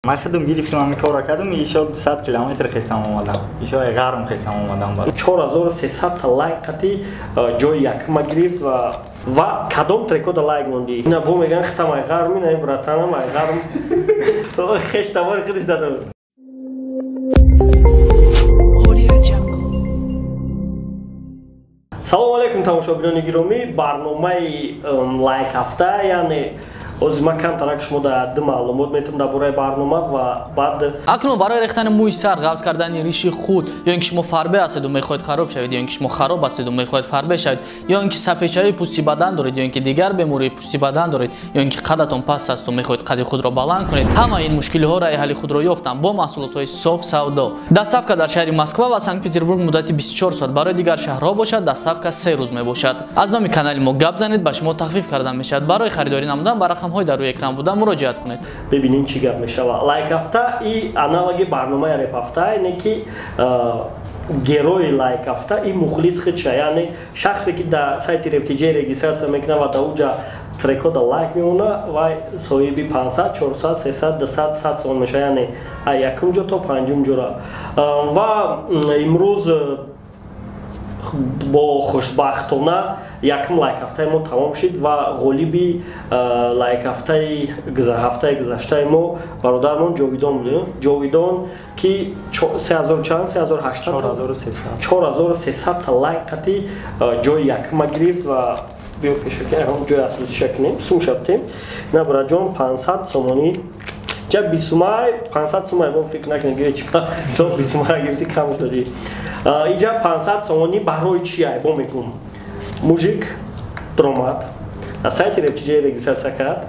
Ман худам гирифтам ҳамин корро кардам, ишо 200 километр хестам омадам. Ишо ғарм хестам омадам. 4300 та лайк қати ҷои якма гирифт ва кадом трекода лайк мондӣ? Ина во меган хитам ай ғарм, ина братанам ай ғарм. Хеш тавори худиш дадо. Салом алейкум тамошобинони гиромӣ, барномаи лайк ҳафта, яъне ҳозир ман камтарак шумо дар ду маълумот метавонам дар бораи барнома ва баъд. Акнун барои рехтани мӯи сар, ғафз кардани риши худ, ё ин ки шумо фарбе ҳастеду мехоҳед хароб шавед, ё ин ки шумо хароб ҳастеду мехоҳед фарбе шавед, ё ин ки сафедшавии пӯсти бадан доред, ё ин ки дигар бемории пӯсти бадан доред, ё ин ки қадатон паст асту мехоҳед қади худро баланд кунед, ҳамаи ин мушкилиҳо раи ҳалли худро ёфтанд бо маҳсулотҳои соф савдо. Доставка дар шаҳри Москва ва Санкт-Петербург муддати 24 соат, барои дигар шаҳрҳо бошад доставка 3 рӯз мебошад. Аз номи канали мо гап занед, ба шумо тахфиф карда мешавад. Барои харидорӣ намудан ба рақамҳои дар рӯи экран буда муроҷиат кунед. Бибинем чӣ гап мешавад. Лайк ҳафта и аналоги барномаи реп ҳафта, ине ки герои лайк ҳафта и мухлис худша, яъне шахсе ки дар сайти RapTJ регистрация мекунад ва дар уҷа трекода лайк мемонад, вай соҳиби 500, 400, 300, 200, 100 сомон мешавад, яъне аз якум ҷо то панҷум ҷора. Ва имрӯз бо хушбахтона якум лайк ҳафтаи мо тамом шид ва ғолиби лайк ҳафтаи ҳафтаи гузаштаи мо бародармон Ҷовидон буд. Ҷовидон ки 3000 чанд? 3800, 4300 та лайк қати ҷои якума гирифт ва биё пешаки ҳам ҷои асосиша кунем, сум шабтем. На браҷон 500 сомонӣ ҷа бисумай 500 сумай бо фикр накунед ки чӣ то бисумай гирифти кам шудади. Иҷа 500 сомонӣ барои чи ай бо мегум. Мужик дромад, на сайти RapTJ регистрация кард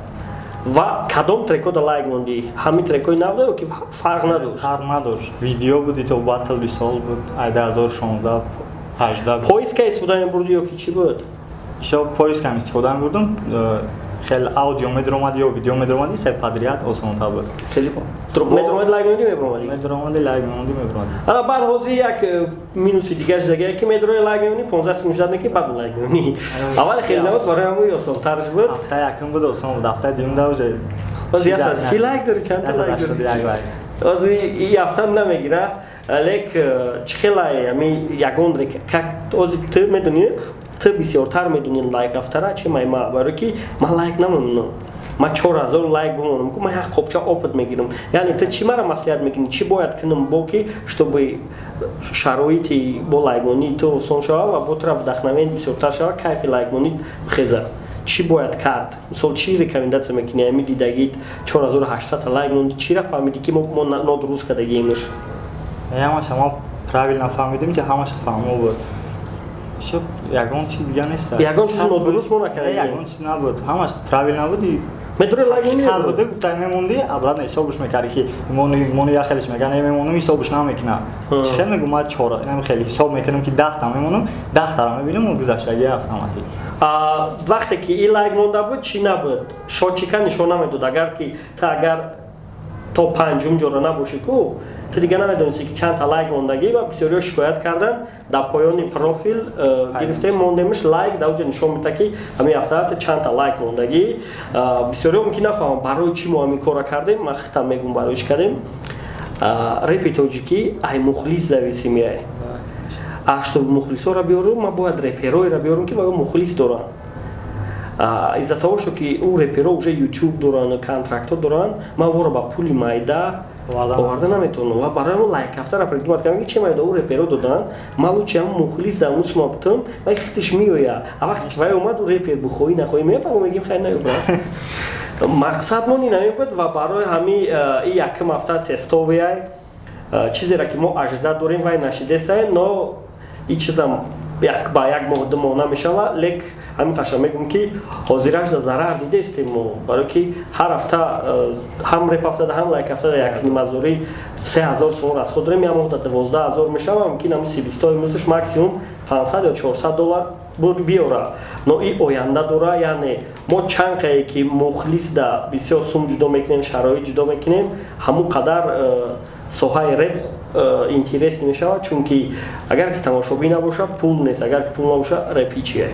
ва кадом трекода лайк мондӣ? Ҳамин трекои нав ё ки фарқ надошт? Фарқ надошт. Видео буд, ито батл бисол буд, 2016 18. Поиска истифода мебурдӣ ё ки чӣ буд? Ишо поискам истифода мебурдум. Хеле аудио медромад ё видео медромад, хеле подряд осонтар буд. Хеле медромад лайк мемондӣ, мебромадӣ? Медромад лайк мемондӣ, мебромадӣ. Ана баъд ҳозир як минуси дигараш дигар ки медрои лайк мемонӣ 15 секунд ждать мекунӣ, баъд лайк мемонӣ. Аввал хеле набуд, барои ҳамон осонтараш буд. Ҳафтаи якум буд осон буд, ҳафтаи дуюм да уже. Ҳозир яса 30 лайк дорӣ, чанд та лайк дорӣ? Ҳозир ин ҳафта намегира, лек чӣ хелай ҳамин ягон как ҳозир ту медонӣ, ту бисёртар медонӣ лайк ҳафтара чи май ма, барои ки ман лайк намемонам. Ман 4000 лайк бимонам, ку ман як қопча опыт мегирам. Яъне ту чӣ мара маслиҳат мекунӣ, чӣ бояд кунам бо ки чтобы шароити бо лайкмонии ту осон шавад ва бо тура вдохновение бисёртар шавад, кайфи лайкмонӣ бихезад? Чӣ бояд кард? Мисол чӣ рекомендация мекунӣ? Ҳамин дидагит 4800 та лайк мондӣ, чира фаҳмидӣ ки мо нодуруст кардагиемш? Ҳамаша мо правильно фаҳмидем, ки ҳамаша фаҳмо буд. Ишо ягон чиз дигар нест. Ягон чиз нодуруст мо накардем. Ягон чиз набуд. Ҳамаш правильно буд. Медрои лайк мемонди? Буд, гуфта мемонди, обратно ҳисобш мекарди ки мони як хелеш меган, мемонам ҳисобш намекунам. Чӣ хел мегӯм ман чора, инам хеле ҳисоб мекунам ки 10 та мемонам, 10 тара мебинам ва гузаштагӣ автоматик. Вақте ки ин лайк монда буд, чӣ набуд? Шотчика нишон намедод. Агар ки ту агар то панҷум ҷора набошӣ ку, ту дига намедонисти ки чанд та лайк мондагӣ ва бисёриҳо шикоят карданд. Дар поёни профил гирифтем мондемш лайк, дар уҷа нишон медиҳад ки ҳамин ҳафта ту чанд та лайк мондагӣ. Бисёриҳо мумкин нафаҳманд барои чӣ мо ҳамин корро кардем. Ман худам мегӯм барои чӣ кардем. Репи тоҷикӣ ай мухлис зависимый ай. Чтобы мухлисоро биёрум, ман бояд репероеро биёрум ки ваё мухлис доранд. Из-за того, что ки ӯ реперо уже YouTube доранд, контрактҳо доранд, ман воро ба пули майда оварда наметавонам. Ва барои ҳамон лайк ҳафтара придумат кардам ки че майда ӯ реперо доданд, ман лучше ҳамон мухлис дар ҳамон сума бутам, вай худаш меояд. А вақте ки вай омад, ӯ репер бихоҳӣ нахоҳӣ меояд, ба мо мегӯем хайр наёбра. Мақсадмон ин ҳамин буд ва барои ҳамин ин якум ҳафта тестовый чизеро ки мо ажда дорем, вай нашидесае, но ин чизам як ба як моҳ ду моҳ намешавад, лек ҳамин қаша мегӯм ки ҳозираш да зарар дидестем мо, барои ки ҳар ҳафта ҳам реп ҳафтада ҳам лайк ҳафтада як нимазорӣ 3000 сомон аз худ дорем, як моҳ да 12000 мешавад, мумкин ҳамин себистои мислш максимум 500 ё 400 доллар биёра. Но и оянда дора, яъне мо чанд қае ки мухлис да бисёр сум ҷудо мекунем, шароит ҷудо мекунем, ҳамон қадар соҳаи реп интерес мешавад, чунки агар ки тамошобин набошад, пул нест, агар ки пул набошад, реп ҳичие.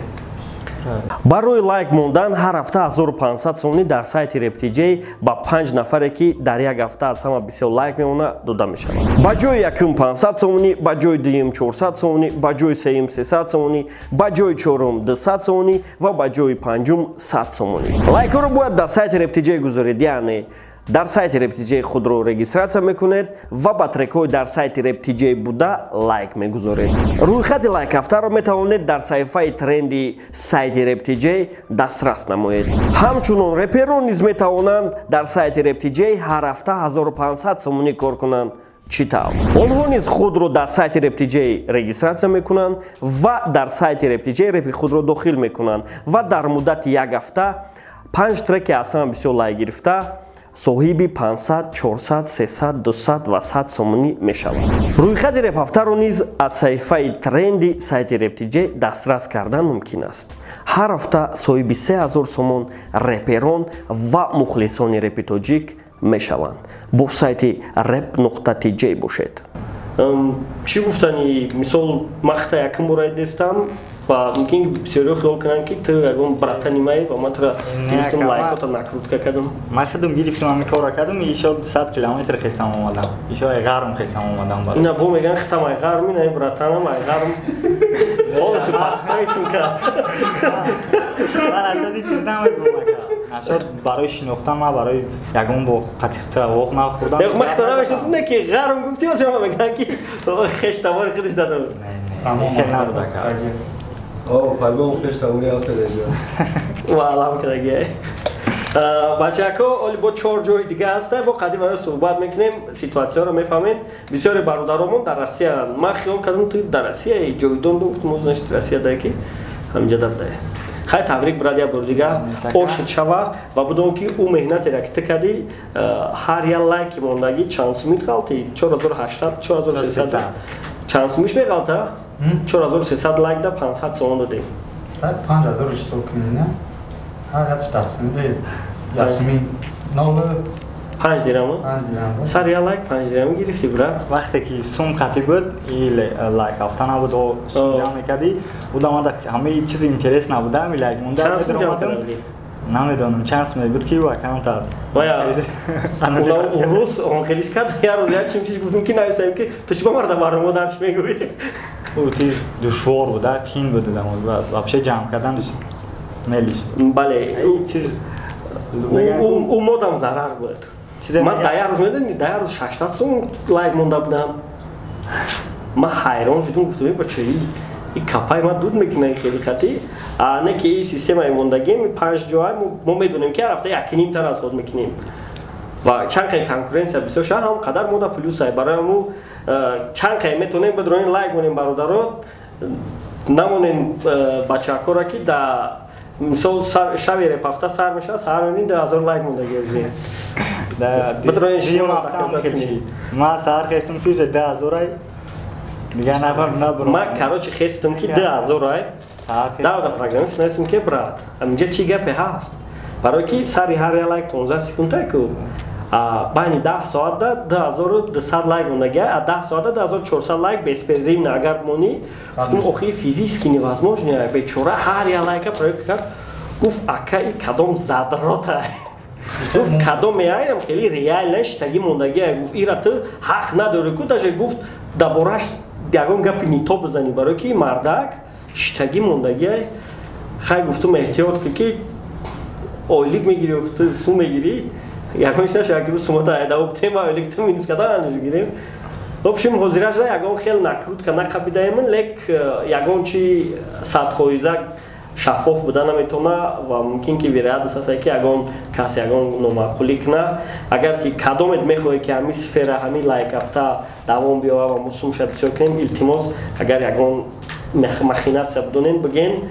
Барои лайк мондан ҳар ҳафта 1500 сомонӣ дар сайти RapTJ ба 5 нафаре ки дар як ҳафта аз ҳама бисёр лайк мемонад дода мешавад. Ба ҷои якум 500 сомонӣ, ба ҷои дуюм 400 сомонӣ, ба ҷои сеюм 300 сомонӣ, ба ҷои чорум 200 сомонӣ ва ба ҷои панҷум 100 сомонӣ. Лайкҳоро бояд дар сайти RapTJ гузоред, яъне дар сайти RapTJ худро регистрация мекунед ва ба трекҳои дар сайти RapTJ буда лайк мегузоред. Рӯйхати лайкҳафтаро метавонед дар саҳифаи тренди сайти RapTJ дастрас намоед. Ҳамчунон реперон низ метавонанд дар сайти RapTJ ҳар ҳафта 1500 сомонӣ кор кунанд. Чӣ тавр? Онҳо низ худро дар сайти RapTJ регистрация мекунанд ва дар сайти RapTJ репи худро дохил мекунанд ва дар муддати як ҳафта 5 треки аз ҳама бисёр лайк гирифта соҳиби 500, 400, 300, 200 ва 100 сомонӣ мешавад. Рӯйхати репҳафтаро низ аз саҳифаи тренди сайти RapTJ дастрас кардан мумкин аст. Ҳар ҳафта соҳиби 3000 сомон реперон ва мухлисони репи тоҷик мешаванд. Бо сайти rap.tj бошед. Чӣ гуфтани, мисол махта якум бора дестам ва мумкин бисёриҳо хиёл кунанд ки ту ягон братани май ва ман тура гирифтам лайкота накрутка кардам. Ман худам гирифтам ҳамин корро кардам, ишо 100 километр хестам омадам. Ишо ай ғарм хестам омадам баро. Ина во меган хитам ай ғарм, ина братанам ай ғарм. Полностью подставить кард. Ман ашоди чиз намегӯям ака. Ашод барои шинохтан ман барои ягон бо қатиқта воқ нахӯрдам. Яқ ман хита намешиносам, не ки ғарм гуфтӣ, ҳозир мегӯянд ки хеш тавори худаш дадам. Не, хел набуд ака. О, по-любому хеш тавори ҳаст реҷо. Ва алам кардагиай. Бачако, оли бо 4 ҷои дига ҳаста, бо қадим ҳаё суҳбат мекунем, ситуатсияро мефаҳмем. Бисёре бародаромон дар Россияанд. Ман хиёл кардам ту дар Россия ҷойдон гуфтам, мо значит Россия дай ки ҳаминҷа дар дай. Хай табрик брат, як бор дига ошид шава ва бидон ки ӯ меҳнатеро ки ту кардӣ, ҳар як лайки мондагӣ чанд сумит ғалтӣ? 4800, 4300 чанд сумиш меғалта? 4300 лайк да 500 сомон додем. 5000 ҳисоб кунед, не? Ҳар як тақсим, ясмин 5 дирам. Сар як лайк 5 дирам гирифтӣ брат. Вақте ки сум қатӣ буд, и лайк ҳафта набуд, сум ҷамъ мекардӣ. Уда мада ҳамаи чизи интерес набуда, ҳами лайк монда. Чанд сум ҷамъ кардӣ? Намедонам, чанд сум буд ки ӯ аккаунта. Вая урус он хелиш кард, як рӯз як чимчиш гуфтам ки нависем ки ту чӣ ба марда барнома дар чӣ мегӯӣ? Ӯ тиз душвор буд, қин буд, вообще ҷамъ карданаш мелиш. Бале, чиз ӯ модам зарар буд. Ман дар як рӯз медонӣ, дар як рӯз 600 сом лайк монда будам. Ман ҳайрон шудам, гуфтам бача и капай ман дуд мекунад хеле хати. А не ки и системаи мондагием 5 ҷоа мо медонем ки ҳар ҳафта 1.5 та расход мекунем. Ва чанд қай конкуренсия бисёр шава, ҳам қадар мода плюс ай. Барои мо чанд қай метавонем бидронем лайк монем бародаро, намонем бачаҳакоро ки да мисол шаби репҳафта сар мешавад, саҳар мебинем 2000 лайк мондагием. Бидронем шумо ҳафта хелчи. Ман саҳар хестам ки 2000 ай. Дигар набурам. Ман короче хестам ки 2000 ай. Давда программист нависам ки брат, ҳаминҷа чӣ гапе ҳаст? Барои ки сари ҳар як лайк 15 секунда ку байни 10 соатда 2200 лайк мондагиа, а 10 соатда 2400 лайк бесперерывно агар монӣ, гуфтам охи физически невозможно, бечора ҳар як лайка проект кард, гуфт ака и кадом задрота. Гуфт кадом меайрам хеле реально штаги мондагиа, гуфт ира ту ҳақ надорӣ ку, даже гуфт дабораш ягон гапи нито бизанӣ, барои ки мардак штаги мондагиа. Хай гуфтам эҳтиёт ку ки ойлик мегирӣ, ту сум мегирӣ, ягон чиз нашавад ки сумата айдав бутем ва ойлик ту минус кардан гирем. В общем, ҳозираш ягон хел накрутка нақабидаемн, лек ягон чи 100% шаффоф буда наметавона ва мумкин ки вероятност аст ки ягон кас ягон номаъқулӣ куна. Агар ки кадомет мехоҳед ки ҳамин сфера, ҳамин лайк ҳафта давом биёвад ва мо сумша бисёр кунем, илтимос агар ягон махинатсия бидонен, бигӯен,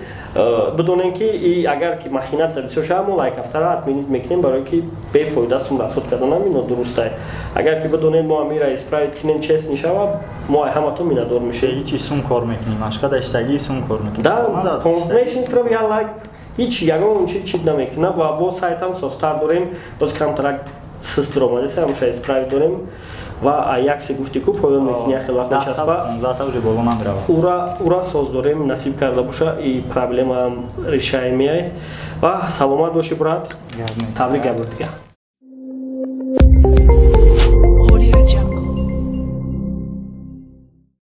бидонен ки агар ки махинатсия бисёр шавад, мо лайк ҳафтаро отменить мекунем, барое ки бефоида сум расход карданам ин нодурустае. Агар ки бидонен мо ҳаминро исправить кунем, честно шавад, мо ҳаматон миннатдор мешавем. Ҳеҷ сум кор мекунем, ашқада иштагии сум кор мекунем. Да, 15 метр як лайк ҳеҷ ягон чи чиз намекунад ва бо сайтам созтар дорем, боз камтарак Сист омадеса, ҳамуша исправить дорем ва яксе гуфти ку поён мекунӣ, як хел вақт мечаспа. Ура соз дорем, насиб карда боша, и проблемаам решаем меяй. Ва саломат бошӣ, брат, табрик гап дигар.